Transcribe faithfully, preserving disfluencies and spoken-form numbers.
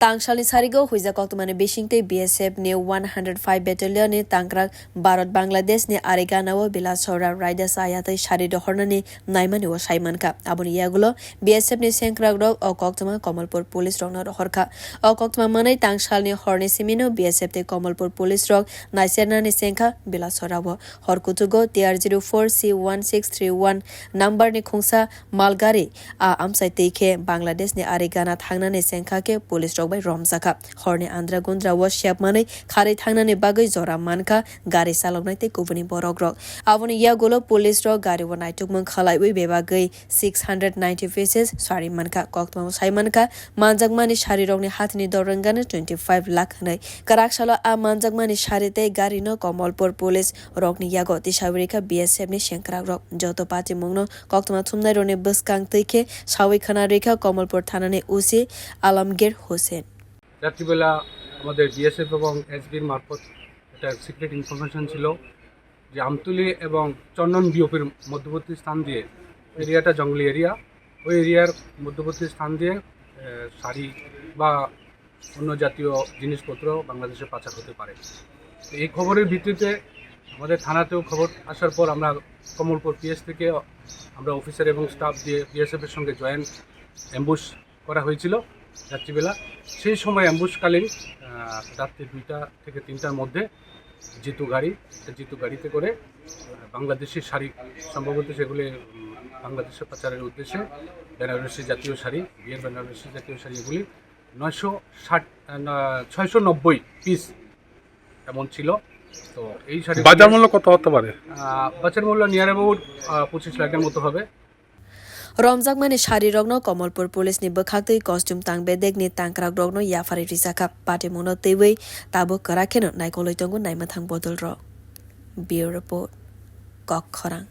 Tangsalni sarigo huijak koktwmani bisingtwi B S F ni one hundred five Battalion ni tangkrak Bharat Bangladesh ni ari ganao Bilasora raida chaya tei sari rohornani naimani o sai mankha. Aboni yagulo B S F ni sengkrakrok o koktwma Kamalpur police rokno rohorkha. O koktwma manwi tangsalni horni simino B S F tei Kamalpur police rok naisernani sengkha Bilasora o. Hor kuchugo T R zero four C one six three one number ni khungsa malgari a amchai twi khe Bangladesh ni ari gana thangnani sengkha khe police rok bai romjakha. Horni andra gundra o sep manwi kharwi thangnani bagwi jora mankha gari chaloknai tei kubuni borok rok. Aboni yagulo police rok gari o naitukmung khalaiwi bebagwi six hundred ninety pieces sari mankha. Koktwma sai mankha manjakmani sari rokni hathini dorengano twenty five lakh hwnwi. Kwrak salo a manjakmani sari tei gari no Kamalpur police rokni yago tisawirikha B S F ni sengkrakrok. Joto patimungno koktwma thumnairokni bwskang twi khe sawi khwna rikha Kamalpur thanani O C Alamgir Hussain. রাত্রিবেলা আমাদের বিএসএফ এবং এসবির মারফত একটা secret information ছিল যে আমতলি এবং চন্দন বিওপির মধ্যবর্তী স্থান দিয়ে, এরিয়াটা জঙ্গলি এরিয়া, ওই এরিয়ার মধ্যবর্তী স্থান দিয়ে আহ, শাড়ি বা অন্য জাতীয় জিনিসপত্র বাংলাদেশে পাচার হতে পারে। তো এই খবরের ভিত্তিতে আমাদের থানাতেও খবর আসার পর আমরা কমলপুর পিএস থেকে আমরা অফিসার এবং স্টাফ দিয়ে বিএসএফ এর সঙ্গে জয়েন্ট অ্যাম্বুশ করা হয়েছিল রাত্রিবেলা। সেই সময় অ্যাম্বুশকালীন আহ, রাত্রি দুইটা থেকে তিনটার মধ্যে জিতু গাড়ি, একটা জিতু গাড়িতে করে আহ, বাংলাদেশি শাড়ি, সম্ভবত সেগুলি উম, বাংলাদেশে পাচারের উদ্দেশ্যে বেনারসি জাতীয় শাড়ি, বিয়ের বেনারসি জাতীয় শাড়ি, এগুলি নয়শো ষাট, আহ, না, ছয়শো নব্বই পিস এমন ছিল। তো এই শাড়ি বাজার মূল্য কত হতে পারে? আহ, বাজার মূল্য নিয়ার অ্যাবাউট পঁচিশ লাখের মতো হবে। Romjakmani sari rokno Kamalpur police ni bwkhaktwi costume tang bedekni tangkrak rokno yapharwi rijakha. Patimungno twiwi tabuk kwrak kheno naikolwi tongo naimwthang bodol rok. Bureau Report, Kok Khorang.